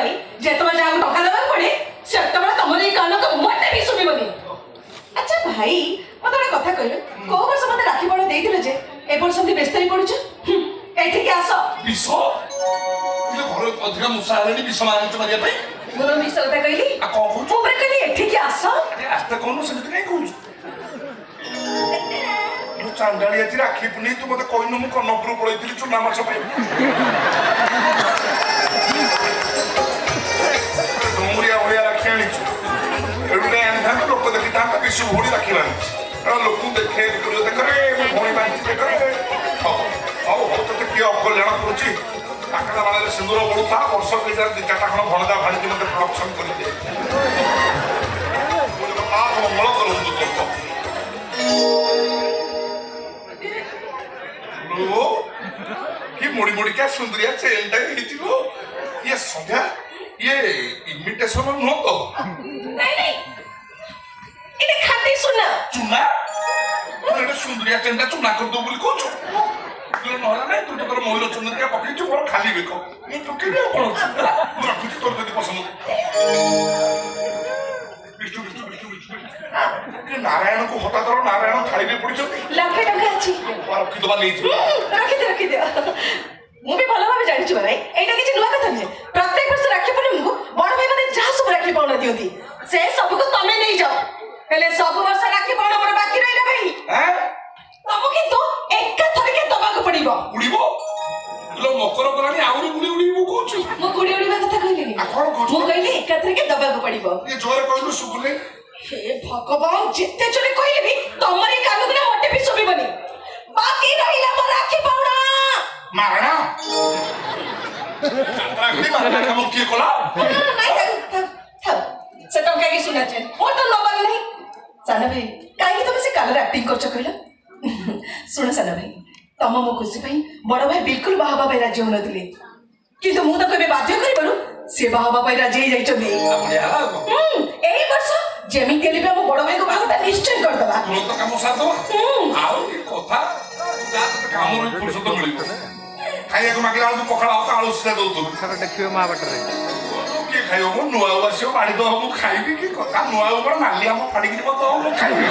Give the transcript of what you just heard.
ଭାଇ, ଯେତେବେଳେ ଯାହାକୁ ଟଙ୍କା ଦେବାକୁ ପଡେ, ସେତେବେଳେ ତମର ଏଇ କାନକୁ ମୋଟେ ବି ଶୁଭିବନି। ଆଚ୍ଛା ଭାଇ, ମତେ ଗୋଟେ କଥା କହିଲ, କୋଉ ବର୍ଷ ମତେ ରାକ୍ଷୀ ପଣ ଦେଇଥିଲ ଯେ ଏ ବର୍ଷ ଏମିତି ବ୍ୟସ୍ତ ହେଇ ପଡୁଛ? ଏଠିକି ଆସ। ବିଷ? ଇଲୋ, ଘରେ ଅଧିକା ମୂଷା ହେଲେଣି, ବିଷ ମାରୁଛୁ ମାରିବା ପାଇଁ? ମୁଁ ତମକୁ ବିଷ କଥା କହିଲି? ଆଉ କଣ କହୁଛୁ? ମୁଁ ପରା କହିଲି ଏଠିକି ଆସ। ଆରେ, ଆସ୍ତେ କହୁନୁ, ସେମିତି କାହିଁ କହୁଛୁ? ମୁଁ ଚାଣ୍ଡାଳି, ଆଜି ରାକ୍ଷୀ ପୁନେଇ, ତୁ ମତେ କହିନୁ। ମୁଁ କନକପୁର ପଳେଇଥିଲି ଚୁନା ମାଛ ପାଇଁ। ଡୁମୁରିଆ ଭଳିଆ ରାକ୍ଷୀ ଆଣିଛୁ। ଏଠୁ କାଇଁ ଆଣିଥାନ୍ତୁ? ଲୋକ ଦେଖିଥାନ୍ତା ବିଶୁ ଭଉଣୀ ରାକ୍ଷୀ ବାନ୍ଧିଛି। କାରଣ ଲୋକଙ୍କୁ ଦେଖେଇବାକୁ ପଡିବ, ଦେଖରେ ମୋ ଭଉଣୀ ବାନ୍ଧିଛି, ଦେଖରେ। ହଉ ହଉ ହଉ, ତତେ କିଏ ଅକଲ୍ୟାଣ କରୁଛି? କାକରା ବାଳରେ ସିନ୍ଦୁର ବୋଳୁଥା। ବର୍ଷ କେଇଟା ଦି ଚାରିଟା ଖଣ୍ଡ ଭଣଜା ଭାଣିଜି ମତେ ପ୍ରଡକ୍ସନ କରିଦେ। ଜଗନ୍ନାଥ ମଙ୍ଗଳ କରନ୍ତୁ ତୋର। ଲୋ, କି ମୋଡ଼ି ମୋଡ଼ିକା ସୁନ୍ଦରିଆ ଚେନ୍ଟା ହେଇଛି ଲୋ। ଇଏ ସନ୍ଧ୍ୟା, ଇଏ ଇମିଟେସନ ନୁହଁ ତ? ନାଇଁ ନାଇଁ, ଏଇଟା ଖାଣ୍ଟି ସୁନା। ଚୁନା? ଏଟା ସୁନ୍ଦରିଆ ଚେନ୍ଟା ଚୁନା କରିଦବୁ ବୋଲି କହୁଛୁ? ନହେଲେ ନାଇଁ, ତୁ ତ ତୋର ମୟୂର ଚନ୍ଦରିକା ପକେଇଛୁ, ମୋର ଖାଲି ବେକ, ମୁଁ ପକେଇବି ଆଉ କଣ ଅଛି? ହେଲା, ମୁଁ ରଖୁଛି, ତୋର ଯଦି ପସନ୍ଦ। ବିଷ୍ଣୁ ବିଷ୍ଣୁ ବିଷ୍ଣୁ ବିଷ୍ଣୁ। ଏ ନାରାୟଣକୁ ହଠାତ୍ ନାରାୟଣ ଥାଳିରେ ପଡିଛନ୍ତି। ଲକ୍ଷେ ଟଙ୍କା ଅଛି। ରଖିଦବା, ନେଇଯିବ। ରଖିଦିଅ, ରଖିଦିଅ। ମୁଁ ବି ଭଲ ଭାବେ ଜାଣିଛି ଭାଇ, ଏଇଟା କିଛି ନୂଆ କଥା ନୁହେଁ। ପ୍ରତ୍ୟେକ ବର୍ଷ ରାକ୍ଷୀ ପୂର୍ଣ୍ଣିମାକୁ ବଡ ଭାଇ ମାନେ ଯାହା ସବୁ ରାକ୍ଷୀ ପାଉଣା ଦିଅନ୍ତି, ସେ ସବୁକୁ ତମେ ନେଇଯାଅ। ହେଲେ ସବୁ ବର୍ଷ ରାକ୍ଷୀ ପାଉଣା ମୋର ବାକି ରହିଲା ଭାଇ। ଆଁ? ତମକୁ କିନ୍ତୁ ଏକାଥରକେ ଦବାକୁ ପଡିବ। ଉଡ଼ିବ ଲୋ, ମକର ଗଲାଣି, ଆହୁରି ଉଡ଼ି ଉଡ଼ିବୁ କହୁଛୁ? ମୁଁ ଗୁଡି ଉଡ଼ିବା କଥା କହିଲିନି। ଆଉ କଣ କହୁଛୁ? ମୁଁ କହିଲି ଏକାଥରକେ ଦବାକୁ ପଡିବ। ଏ ଜୋରେ କହିଲୁ, ଶୁଭୁନି। ହେ ଭଗବାନ, ଯେତେ ଜୋରେ କହିଲେ ବି ତମର ଏଇ କାନକୁ ନା ମୋଟେ ବି ଶୁଭିବନି। ବାକି ରହିଲା ମୋ ରାକ୍ଷୀ ପାଉଣା। ମାରଣା ରାକ୍ଷୀ, ମାରଣା କାମ କିଏ କଲା? ନାଇଁ, ଥାଉ ଥାଉ ଥାଉ, ସେ ଟଙ୍କା କି ସୁନା ଚେନ୍ ମୋର ତ ନବାର ନାହିଁ। ସାନ ଭାଇ, କାହିଁକି ତମେ ସେ କାଲରେ ଆକ୍ଟିଂ କରୁଛ କହିଲ? ଶୁଣ ସାନ ଭାଇ, ତମ ମୋ ଖୁସି ପାଇଁ ବଡ ଭାଇ ବିଲକୁଲ ବାହା ହେବା ପାଇଁ ରାଜି ହଉନଥିଲେ, କିନ୍ତୁ ମୁଁ ତାକୁ ଏବେ ବାଧ୍ୟ କରିବାରୁ ସେ ବାହା ହେବା ପାଇଁ ରାଜି ହେଇଯାଇଛନ୍ତି। ଆଉ ବଢିଆ ହେଲା ଆଉ କଣ? ଏଇ ବର୍ଷ ଯେମିତି ହେଲେ ବି ଆମ ବଡ ଭାଇଙ୍କ ବାହାଘରଟା ନିଶ୍ଚୟ କରିଦବା। ତୁରନ୍ତ କାମ ସାରିଦବା। ଆଉ କି କଥା, ଯା, ତତେ କାମରୁ ବି ଫୁର୍ସତ ମିଳିବ। ଖାଇବାକୁ ମାଗିଲା ବେଳକୁ ପଖାଳ ଭାତ ଆଳୁ ସିଝା ଦଉଥିବୁ। ଥରେ ଦେଖିବେ ମା ବାଟରେ। କିଏ ଖାଇବ? ମୁଁ ନୂଆ ବୋଉ ଆସିବ, ବାଢି ଦବ, ମୁଁ ଖାଇବି। କି କଥା, ନୂଆ ବୋଉ କଣ ନାଲି ଆମ ଫାଡ଼ିକିରି ମତେ ଦବ, ମୁଁ ଖାଇବି?